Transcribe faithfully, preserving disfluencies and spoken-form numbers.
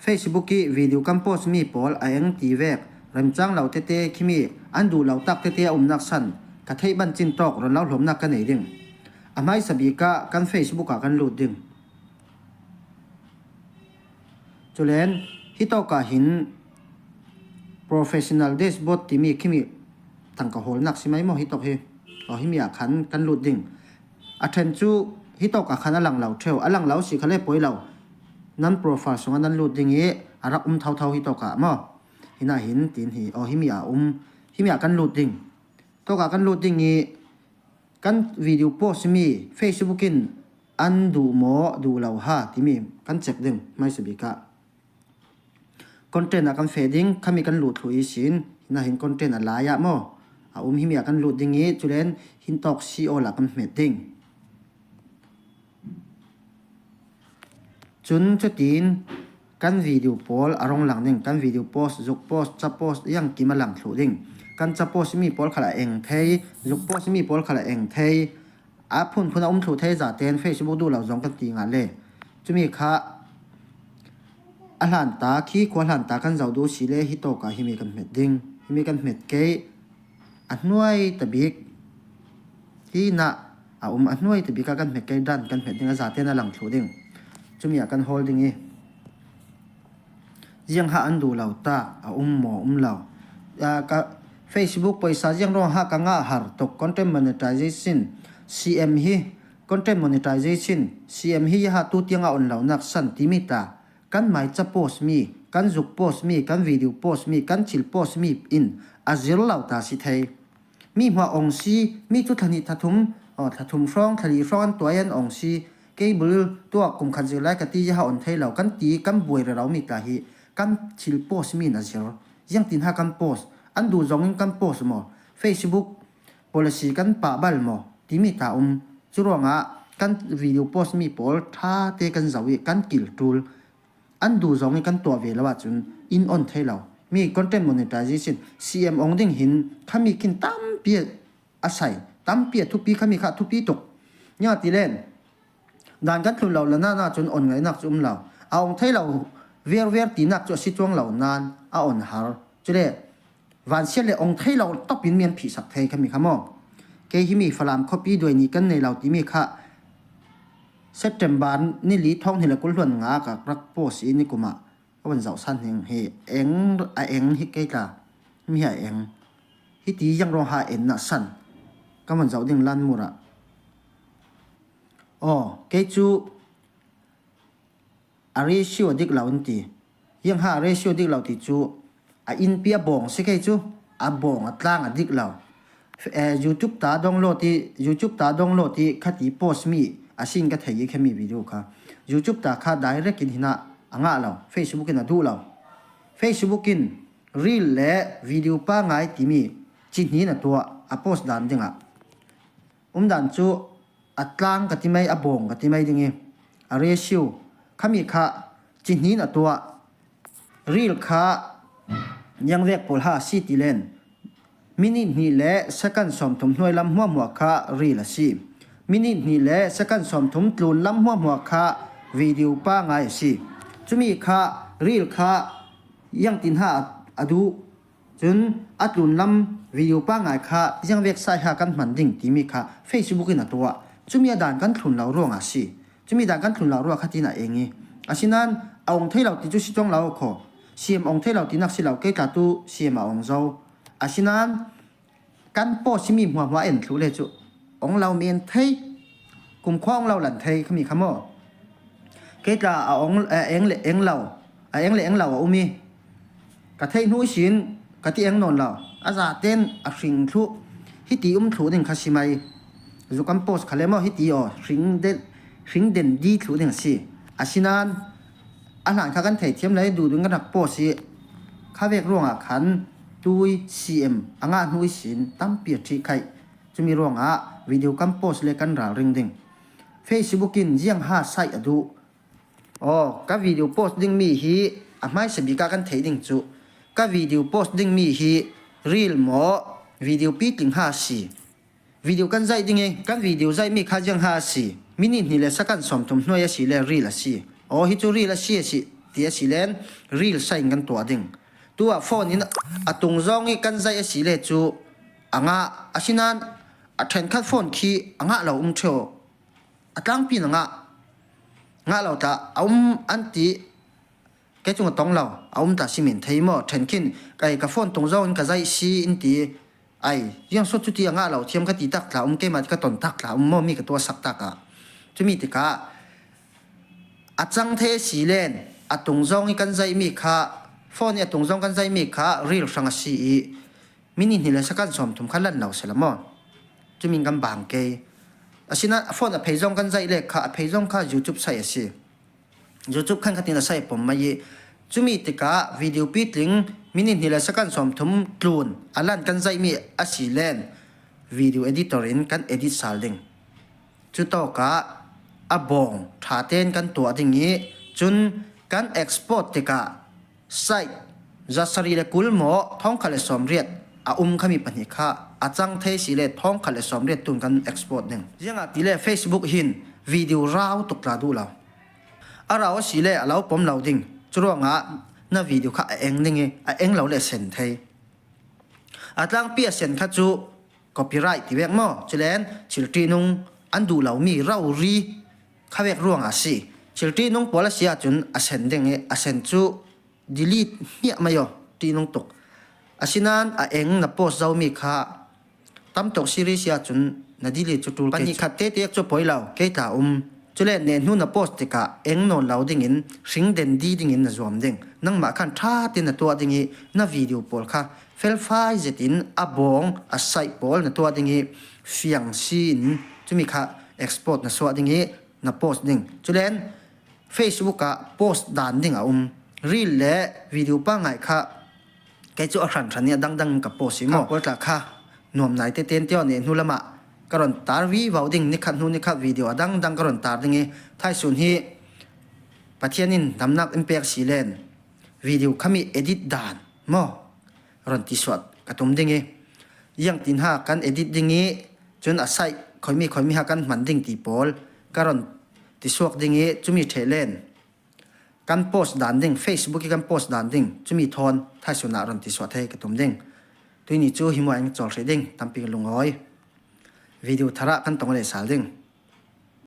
Facebook ih video kan post mi pawl a eng ti vek, remchang lo tete khimi an duh lo tak tete a umnak san ka theih bancin tawk ron lo hlawmnak ka nei ding. A hmaisa bik ah kan Facebook ah kan lut ding. Culen hitawk ah hin professional dashboard timi khimi tangka hawlnak si mai maw hitawk hi? Aw, himi ah khan kan lut ding. A ṭhen cu hitawk ah khan a lang lo ṭheu, a lang lo si khale poi lo. Nan profile sungah nan lut ding ih a rak um thotho hitawk ah maw? Hinah hin tin hi, aw, himi ah um, himi ah kan lut ding. Tawk ah kan lut ding ih kan video post mi Facebook in an duh maw, duh lo ha timi kan check ding hmaisa bik ah. Content ah kan feh ding, khami kan lut thluh ihsin, hinah hin content a lai ah maw? A um, himi ah kan lut ding ih, culen hin tawk si awl ah kan hmet ding. Cun cutin kan video pawl a rung lang ding, kan video post, zuk post, ca post, ziang kim a lang thluh ding. Kan ca post mi pawl khal a eng thei, zuk post mi pawl khal a eng thei, a phunphun a um thluh thei zaten Facebook duh lo zong kan ti ngah le. Cumi kha a hlanta, khi khua hlanta kan zoh duh si le hitawk ah himi kan hmet ding. Himi kan hmet kei, a hnuai tabik, hinah a um, a hnuai tabik ah kan hmet kei, dan kan hmet ding, a zaten a lang thluh ding. Cumi ah kan hawl ding ih. Ziang ha an duh lo tak, a um maw, um lo? Ah, ka Facebook poisa ziang ruang ha ka ngah har tuk, content monetization, C M hi, content monetization, C M hi ha tu tiang a on lo nak san timi ta, kan mai ca post mi, kan zuk post mi, kan video post mi, kan thil post mi in a zir lo ta si thei. Mi hmuah ong si, mi cu thla hnih thla thum, aw, thla thum hrawng, thla li hrawng an tuai an ong si. Cable tuak kum khat zir lai ka ti, ziaha on thei lo, kan ti, kan buai rero mi ta hi, kan thil post mi na zir. Ziangtin ha kan post, an duh zongin kan post maw? Facebook policy kan pah bal maw? Timi ta um. Curuangah kan video post mi pawl ṭha te kan zoh ih kan kil ṭul. An duh zong ih kan tuah ve lo ahcun in on thei lo. Mi content monetization, C M ong ding hin khami khin tampi a sai, tampi a thupi, khami kha thupi tuk. Nia ti len, dan kan thlun lo la nan ahcun on ngainak cu um lo. A ong thei lo verver tinak cu a si cuang lo nan a on har. Cule, vansiat le ong thei lo tawpin mi an phihsak thei khami kha maw? Kei himi Falam khuapi duai ni kan nei lo timi kha September ni li thawng hnih le kul hluan nga ka rak post ih nikum ah ka van zoh san hning hi. Eng a eng hi kei tla, mi a eng. Hiti ziang ruang ha en na san ka van zoh ding Lanmur ah. Aw, kei cu a ratio a dik lo in ti. Ziang ha a ratio a dik lo ti cu a inpi a bawng si kei cu, a bawng a tlang a dik lo. Eh, YouTube ta download ih, YouTube ta download ih khati post mi a sin ka thei ih khami video kha. YouTube ta kha direct in hinah a ngah lo, Facebook in a duh lo. Facebook in reel le video pangai timi cihnin a tuah a post dan dingah. Umdan cu a tlang ka ti mai, a bawng ka ti mai ding ih a ratio khami kha cihnin a tuah. Reel kha ziangvek pawl ha a si ti len, minit hnih le second sawmthum hnuai lam hmuahhmuah kha reel a si. Minit hnih le second sawmthum tlun lam hmuahhmuah kha video pangai a si. Cumi kha reel kha ziangtin ha a duh. Cun a tlunlam video pangai kha ziangvek sai ha kan hman ding timi kha Facebook in a tuah. Cumi a dan kan thlun lo ruangah a si. Cumi dan kan thlun lo ruah khatin a eng ih, asinain a ong thei lo ti cu si cuang lo kho. C M ong thei lo tinak si lo, kei tla tu C M a ong zo. Asinain kan post mi hmuahhmuah en thluh le cu ong lo men thei, kumkhua ong lo lan thei khami kha maw? Kei tla a ong, a eng le eng lo, a eng le eng lo a um ih, ka theih hnu ihsin ka ti eng nawn lo, a zaten a hring thluh, hiti um thluh ding kha si mai. Zu kan post kha le maw hiti aw, hring den, hring den di thluh ding a si. Asinain a hlan kha kan theithiam le duhduh in kan rak post ih, kha vek ruangah khan tui C M a ngah hnu ihsin tampi a ṭhih khaih. Cumi ruangah video kan post le kan ralring ding. Facebook in ziang ha saih a duh. Aw, ka video post ding mi hi a hmaisa bik ah kan theih ding cu, ka video post ding mi hi reel maw, video pitling ha a si. Video kan zaih ding ih, kan video zaih mi kha ziang ha a si. Minit hnih le second sawmthum hnuai a si le reel a si. Aw, hi cu reel a si a si. ti a si len reel sa in kan tuah ding. Tua phone in a tung zawng i kan zaih a si le cu a ngah, asinain a ṭhenkhat phone khi a ngah lo um ṭheo. A tlangpi in a ngah, ngah lo ta a um an ti. Kei cung a tong lo, a um ta si min thei maw? Ṭhen khin, kei ka phone tung zawng in ka zaih si in ti. Ai, ziang sawt cuti a ngah lo thiam ka ti tak tla um, keimah ti ka ton tak tla um maw, mi ka tuahsak tak ah. Cumi tikah a cang thei a si len, a tung zawng i kan zaih mi kha, phone i a tung zawng kan zaih mi kha reel hrang a si i, minute hnih le second sawmthum kha lan lo si la maw? Cumi in kan bang kei. Asinain a phone a phei zawng kan zaih le kha, a phei zawng kha YouTube sai a si. YouTube khan khatin a sai pom mai i, cumi tikah video pitling minute hnih le second sawmthum tlun a lan kan zaih mi a si len video editor in kan edit sal ding. Cutawkah a bawng ṭha tein kan tuah ding i, cun kan export tikah site zasari le kul maw, thawngkhat le sawmriat a um khami pahnih kha a cang thei si le thawngkhat le sawmriat tun kan export ding. Ziangahtile Facebook hin video rau tuk tla duh lo. A rau a si le a lo pom lo ding. Curuangah na video kha a eng ding i, a eng lo le sen thei. A tlangpi a sen kha cu copyright ti vek maw? Culen thilṭihnung an duh lomi rori kha vek ruangah a si. Thilṭihnung pawl a si ahcun a sen ding i, a sen cu delete hniah mai aw, ṭihnung tuk. Asinain a eng na post zomi kha tam tuk series ahcun na delete cu ṭul kei. Pahnih khat te tiak cu poi lo, kei tla um. Cule nehnu na post tikah eng nawn lo dingin hring den di dingin na zuam ding. Nangmah khan ṭha tein na tuah ding i na video pawl kha felfai zetin a bawng a saih pawl na tuah ding i fiang si in cumi kha export na suah ding i na post ding. Culen Facebook ah post dan ding a um. Reel le video pangai kha kei cu a hranhran i a dangdang in ka post i maw? Kha pawl tla kha nuam nai tete in tiaw nehnu lamah ka ron tar vivo ding, nikhat hnu nikhat video a dangdang ka ron tar ding i, thaisun hi Pathian in damnak in pek si len video khami edit dan maw? Ron tisuah ka tum ding i, ziangtin ha kan edit ding i, cun a saih khoimi khoimi ha kan hman ding ti pawl ka ron tisuak ding i, cumi ṭheh len kan post dan ding, Facebook i kan post dan ding, cumi thawn thaisun ah ron tisuah thei ka tum ding. Tuini cu hi muah in cawl hrih ding, tampi ka lungawi. Video thar ah kan tong le sal ding.